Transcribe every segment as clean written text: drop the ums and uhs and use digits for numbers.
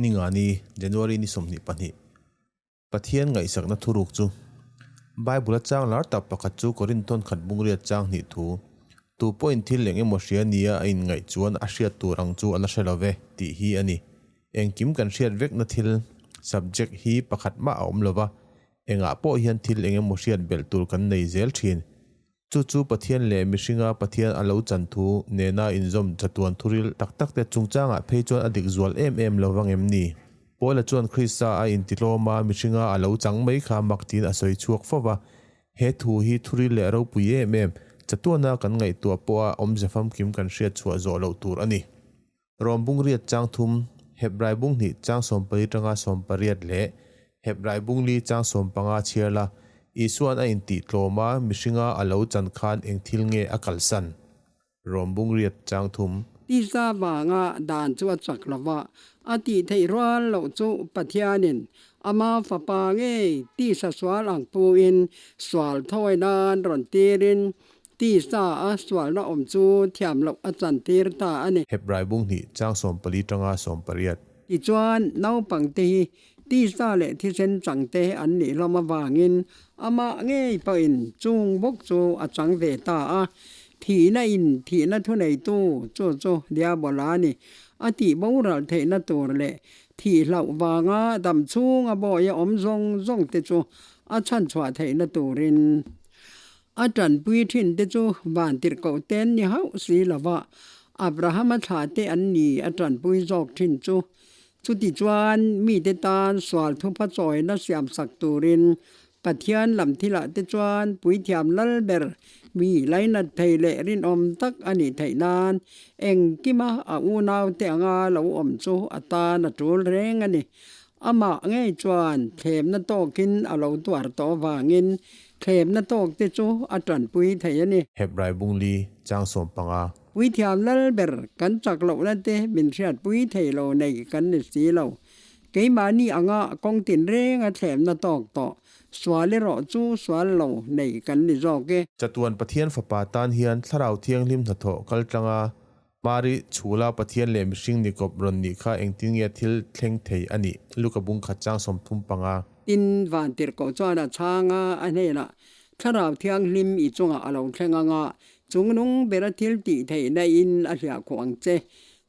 Ningani, January ni 22. Pathian ngaihsakna thuruk chu Bible-a chang lar tak pakhat chu Korinthon khat bungriat chang hnih thu, Tu pawhin thil eng emaw hria nia a inngaih chuan a hriat tur ang chu a la hre lo ve, tih hi a ni. Engkim kan hriat vekna thil, subject, hi pakhat mah a awm lo va, engah pawh hian thil eng emaw hriat belh tur kan nei zel thin. Chu chu Pathian leh mihringa Pathian a lo chan thu nena inzawm chatuan thuril tak tak te chungchangah phei chuan a dik zual em em lo vang em ni? Paula chuan Krista a intitlawm a, mihringa a lo chang mai kha mak tiin a sawi chhuak fo va. He thu hi thuril leh ropui em em, chatuana kan ngaihtuah pawha awmze famkim kan hriat chhuah zawh loh tur a ni. Rom bung riat chang thum, Hebrai bung hnih chang sawmpali tanga sawmpariat leh Hebrai bung li chang sawmpanga chhiar la, Isua'n a intih tlawm a, mihringa a lo chan khan eng thil nge a kalsan? Rom bung riat chang thum. Tisa vanga dan chu a chak lo va, a tih theih rual loh chu Pathianin ama fapa ngei tisa sual ang puin sual thawi nan rawn tirin Tisa a sualna awm chu thiam loh a chantir ta a ni. Hebrai bung hnih chang 14 tanga 18. Tichuan, naupangte hi tisa leh thisen changte an nih hlawm avangin amah ngei pawhin chung bawk chu a chang ve ta a. Thihna in thihna thuneitu chu chu Diabola a ni. A tih boral theihna tur leh thih hlauh vanga dam chhunga bawi a awm zawng zawng te chu a chhanchhuah theihna turin A ṭanpui ṭhin te chu van tirhkoh ten ni hauh si lova Abrahama thlah te an ni a ṭanpui zawk ṭhin chu. Chutichuan mite tan sual thupha chawina siamsak turin Pathian lam thilah te chuan puithiam lal ber mi lainat thei leh rinawm tak a nih theih nan engkima a unaute anga lo awm chu a tan a ṭul reng a ni. Amah ngei chuan thlemna tawkin a lo tuar tawh avangin thlemna tawk te chu a tanpui thei a ni. Hebrai bungli chang 15. Puithiam lal ber kan chak lohna te min hriatpui thei lo nei kan ni si lo. Keimahni anga kawng tinrenga thlemna tawk tawh sual erawh chu sual lo nei kan ni zawk e. Chatuan Pathian Fapa tan hian Thlarau Thianghlim hnathawh kaltlanga Mari, chhula Pathian leh mihring ni kawp rawn nih kha engtin nge thil thleng thei a nih? Luka bung khat chang 35. Tin, Vantirhkoh chuan a chhang a, a hnenah, Thlarau Thianghlim i chungah a lo thleng ang a, chungnung bera thil tih theihna in a hliah khuh ang che.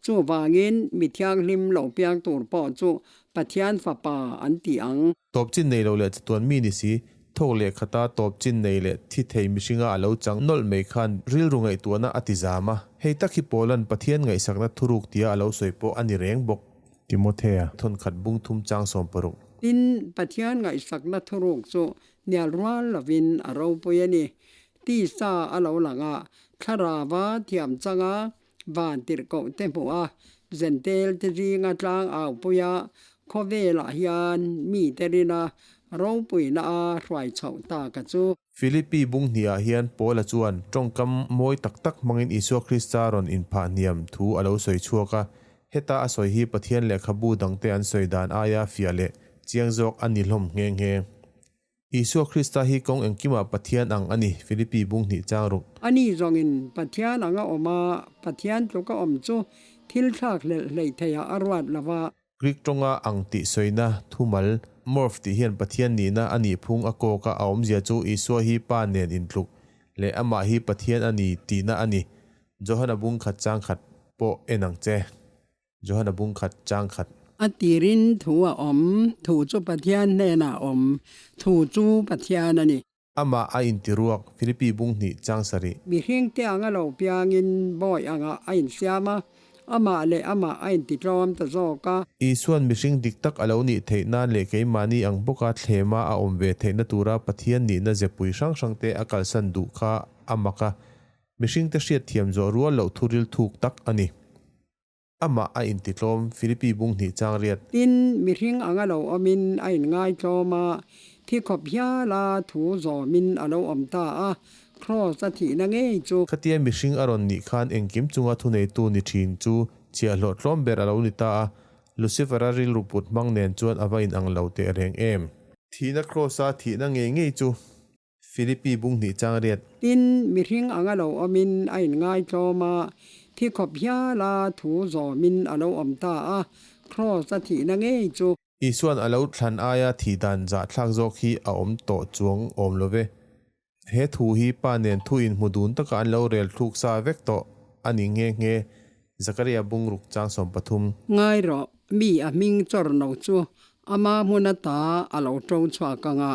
Chuvangin, mi thianghlim lo piang tur pawh chu Pathian Fapa an ti ang. Tawp chin nei lo leh chatuan mi ni si, thawk leh khata tawp chin nei leh thi thei mihringa a lo chang nawlh mai khan rilru ngaihtuahna a ti zam a. Hei tak hi Paula'n Pathian ngaihsakna thuruk tia a lo sawi pawh a ni reng bawk. Timothea, thawnkhat bung thum chang 60. Tin, Pathian ngaihsakna thuruk chu hnial rual lovin a ropui a ni. Tisa a lo lang a, thlarava thiam changa Van tirhkoh te hmuh a, Zentel te zinga tlang au pui a, khawvelah hian mite rina ropuina a hruai chhoh ta ka chu. Philippi bung hniah hian Paula chuan tawngkam mawi tak tak hmangin Isua Krista rawn inphah hniam thu a lo sawi chhuak a. Heta a sawi hi Pathian lehkhabu dangte an sawi dan aia fiah leh chiang zawk a ni hlawm nghe nghe. Isua Krista hi kawng engkimah Pathian ang a ni, Philippi bung hnih chang ruk. Ani zawngin Pathian anga awm a, Pathian tluka awm chu thil thlak hlelh hleih theiah a ruat lo va. Greek tawnga ang tih sawina thumal, morph tih hian Pathian nihna a nih phung a kawk a, a awmzia chu Isua hi Pa nen intluk leh amah hi Pathian a ni tihna a ni. Johana bung khat chang khat pawh en ang che. Johana bung khat chang khat. A tirin thu a awm, thu chu Pathian hnenah a awm, thu chu Pathian a ni. Amah a intiruak, Philippi bung hnih chang sarih. Mihringte anga lo piangin bawi angah a insiam a, amah leh amah a intitlawm ta zawk a. Isua'n mihring dik tak a lo nih theih nan leh keimahni ang bawka thlema a awm ve theihna tura Pathian nihna zepui hrang hrangte a kalsan duh kha a mak a, mihringte hriatthiam zawh rual loh thuril thuk tak a ni. Amah a intitlawm, Philippi bung hnih chang riat. Tin, mihring anga lo awmin a inngaitlawm a, thi khawp hiala thu zawmin a lo awm ta a, Kraws a thihna ngei chu. Khatia mihring a rawn nih khan engkim chunga thuneitu ni thin chu chhiahhlawh tlawm ber a lo ni ta a, Lucifer-a rilru put hmang nen chuan a va inang lo teh reng em. Thihna Kraws-a thihna ngei ngei chu. Philippi bung hnih chang riat. Tin, mihring anga lo awmin a inngaitlawm a, thi khawp hiala thu zawmin a lo awm ta a, Kraws-a thihna ngei chu. Isua'n a lo thlan aia thih dan zahthlak zawk hi a awm tawh chuang awm lo ve. He thu hi pa nen thu inhmu dun taka an lo rel thluk sa vek tawh a ni nghe nghe, Zakaria bungruk chang 13. Ngai rawh, mi a hming chawr no chu ama hmun ata a lo to chhuak ang a,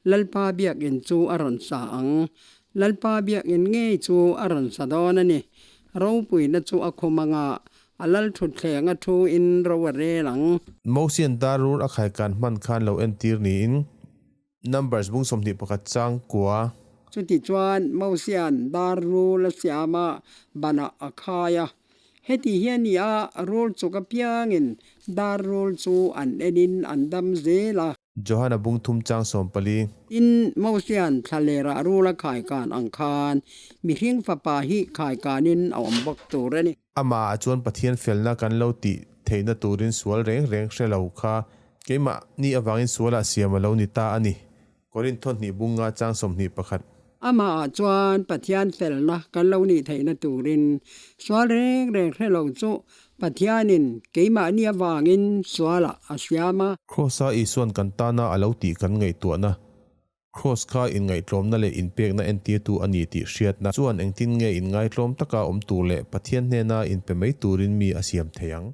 Lalpa biakinn chu a rawn sa ang. Lalpa biakinn ngei chu a rawn sa dawn a ni. Ropuina chu a khum ang a, a lal thutthleng a thu in ro a rel ang. Mosian dar rul a khaikan hman khan lo entir niin Numbers bung 21 chang kua. Chutichuan Mosia'n dar rul a siam a, banah a khai a. Heti hi a ni a, rul chuk apiangin dar rul chu an enin an dam zel a. Johana bung thum chang 14. Tin, Mosia'n thlalerah rul a khaikan ang khan mihring fapa hi khaikanin a awm bawk tur a ni. Amah ah chuan Pathian felna kan lo tih theihna turin sual reng reng hre lo kha keimahni avangin sualah siam a lo ni ta a ni. Korinth thawhnih bunga chang 21. Amah ah chuan Pathian felna kan lo nih theihna turin sual reng reng hre lo chu Pathianin keimahni avangin sualah a siam a. Kraws-a Isua'n kan tana a lo tih kan ngaihtuahna Kraws kha inngaihtlawmna leh inpekna entirtu a ni tih hriatna chuan engtin nge inngaitlawm taka awm tur leh Pathian hnena inpe mai turin mi a siam thei ang?